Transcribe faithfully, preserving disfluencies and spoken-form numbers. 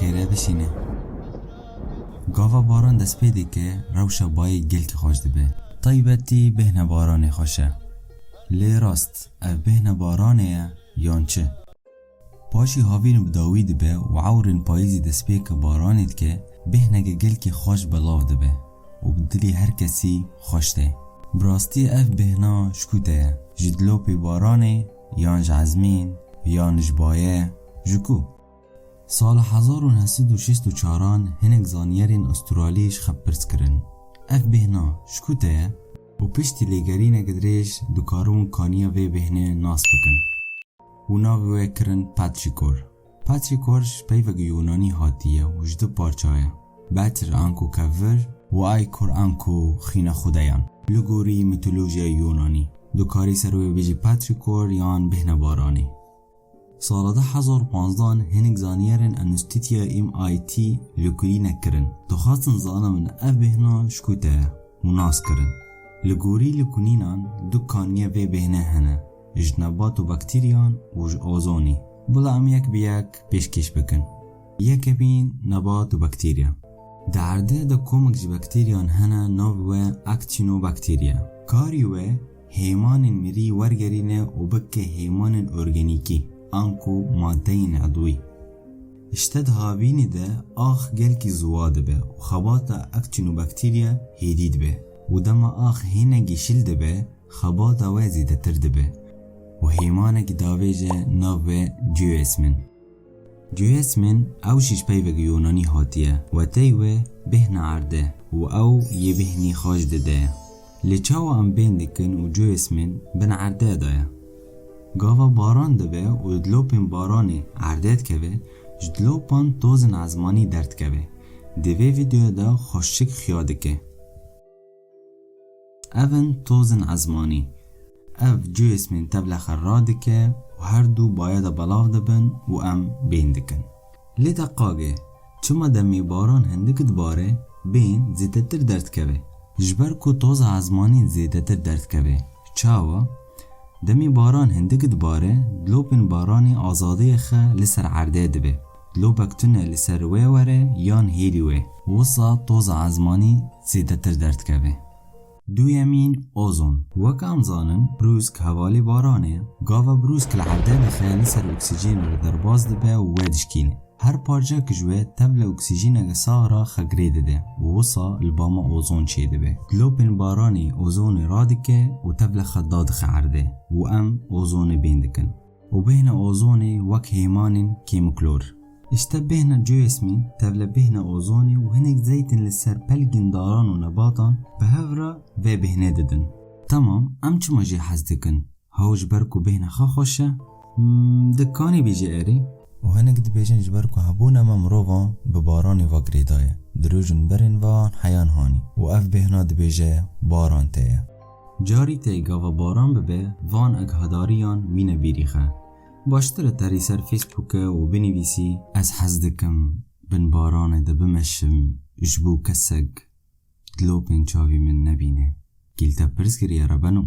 Xêre bişîne. Gava baran dest pê dike, rewşa bayê gelkî xweş dibe. Taybetî bêhna baranê xweş e. Lê rast, ev bêhna baranê ye yan çi? Paşî havîn bi dawî dibe û ewrên payîzî destpêka baranê dike, bêhneke gelkî xweş belav dibe û bi dilî her kesî xweş tê. Bi rastî ev bêhna ji ku te ye? Ji dilopê baranê yan ji ezmîn yan ji baye? Ji ku? Sala hezar û neh sed û şêst û çaran hinek zanyerên Astralî ji xwe pirs kirin, ev bêhna ji ku te ye? Û piştî lêgerînek dirêj dikaribûn kaniya vê bêhnê nas bikin. Û navê wê kirin petrîkor. Petrîkor ji peyvek Yûnanî hatiye û ji du parça ye. Petr anku kevir û aykor anku xîna xudeyan. Li gorî mitolojiya Yûnanî, dikarî ser wê bêjî petrîkor yan bêhna baranê. Sala du hezar û panzdan hinek zanyerên Enstîtuya M I T lêkolînek kirin. Dixwestin zanibin ev bêhna ji ku te ye û nas kirin. Li gorî lêkolînan du kaniya vê bêhnê hene, ji nebat û bakteryan û ji ozonî. Bila em yek bi yek pêşkêş bikin. Yekemîn, nebat û bakterya. Di erdê de komek ji bakteryan hene, navê we actinobakterya. Karî we hêmanên mirî wergerîne û bike hêmanên organîkî, anku madeyên edwî. Ji te di havînê de ax gelkî ziwa dibe û xebata actinobakterya hêdî dibe û dema ax hênekî şil dibe, xebata we zêdetir dibe û hêmanekî davêje, navê we geosmin. Geosmin ew jî ji peyvek Yûnanî hatiye, weteyê wê bêhna erdê û ew yê bêhnî xweş dide. Lê çawa em bên dikin û geosmin bin erdê de ye? Gava baran dibe û dilopên baranê erdê dikeve, ji dilopan tozên ezmanî derdikeve. Di vê vîdeoyê de xweşik xuya dike. Ev in tozên ezmanî. Ev geosmin tevle xwe radike û her du baye de belav dibin û em bên dikin. Lê deqagê, çima demê baran hindik dibare, bên zêdetir derdikeve? Ji ber ku toza ezmanî zêdetir derdikeve. Çawa? Demê baran hindik dibare, dilopên baranê azadiyê xwe li ser erdê dibe. Dilopek tune li ser wê were yan hêlî wê. Wisa toza ezmanî zêdetir derdikeve. Duyemîn, ozon. Wek em zanin, brûsk hevalê baranê ye. Gava brûsk li erdê dixe, li ser oksîjenê re derbas dibe û wê dişkîne. Her parçek ji wê tevle oksîjeneke sax re xwe girê dide û wisa li bama ozon çêdibe. Dilopên baranê ozonê radike û tevle xwe dadixe erdê û em ozonê bên dikin. Û bêhna ozonê wek hêmanên kêmiklor. Îşte bêhna geosmin, tevle bêhna ozonê û hinek zeytên li ser pelgên daran û nebatan bi hev re vê bêhnê didin. Temam, em çima jê hez dikin? Hew ji ber ku bêhna xwe xweş e? Hmm, di kanî bêjî erê? Û hinek dibêjin ji ber ku hebûna me mirovan bi baranê ve girêdaye. Dirûjin berên van heyan hanî. Û ev bêhna dibêje baran te ye. Carî tey gava baran bibe, van eghadariyan wîne bîrî xe. Baştir e terî ser Facebookê û binivîsî, ez hez dikim bin baranê de bimeşim, ji bo kesek dilopên çavî min nebîne. Kîl te pirs kiriye rebeno?